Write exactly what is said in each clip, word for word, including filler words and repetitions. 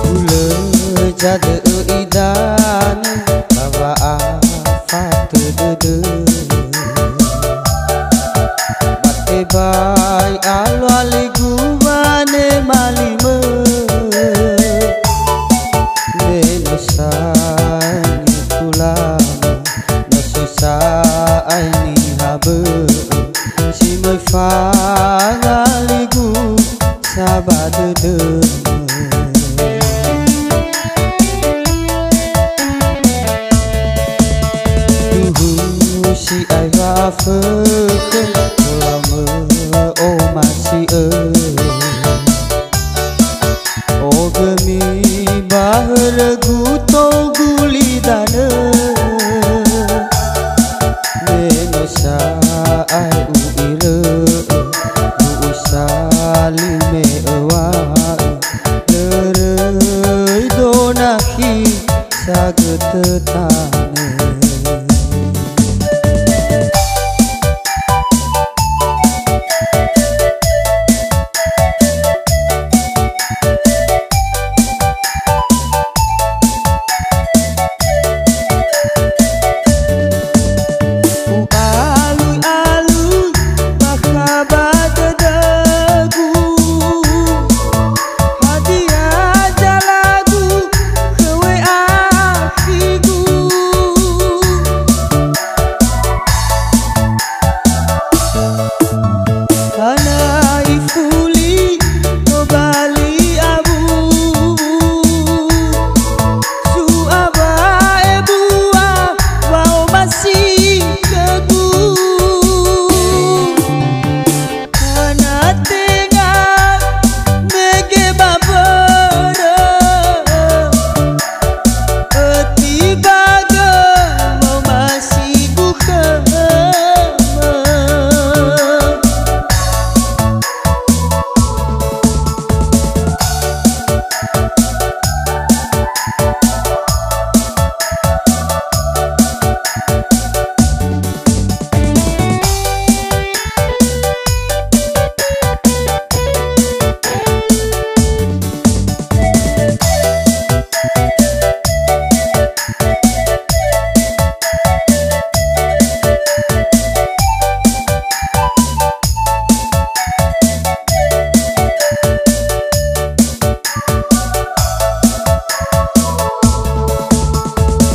Hulö zadö'ö idanö, ba wa'afatö dödö. Ba tebai aloaligu wanema limö. Me no sange tulama, no so sa'ae niha bö'ö, si möi fangaligu sa ba dödömö. Duhu si'ai wa'afökhö, tola mö'omasi'ö. Ogömi ba hörögu tou gulidanö. Me no sa'ae u'irö'ö, u'usa li me öwa'ö, löröi do nakhi sagötö tanö. U'alui-alui bakha ba dödögu, hadia zalagu khö we'akhigu. Hana ifuli tobali awuwu, su'a wa'ebua wa'omasi khögu. Hana tenga mege ba mbörö, ötibagö wa'omasigu khömö.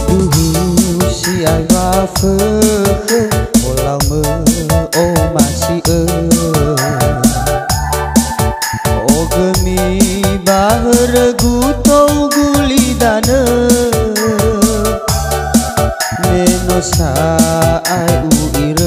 Duhu si'ai wa'afökhö, olau mö'omasi'ö. Ogömi ba hörögu tou gulidanö. Me no sa'ae u'irö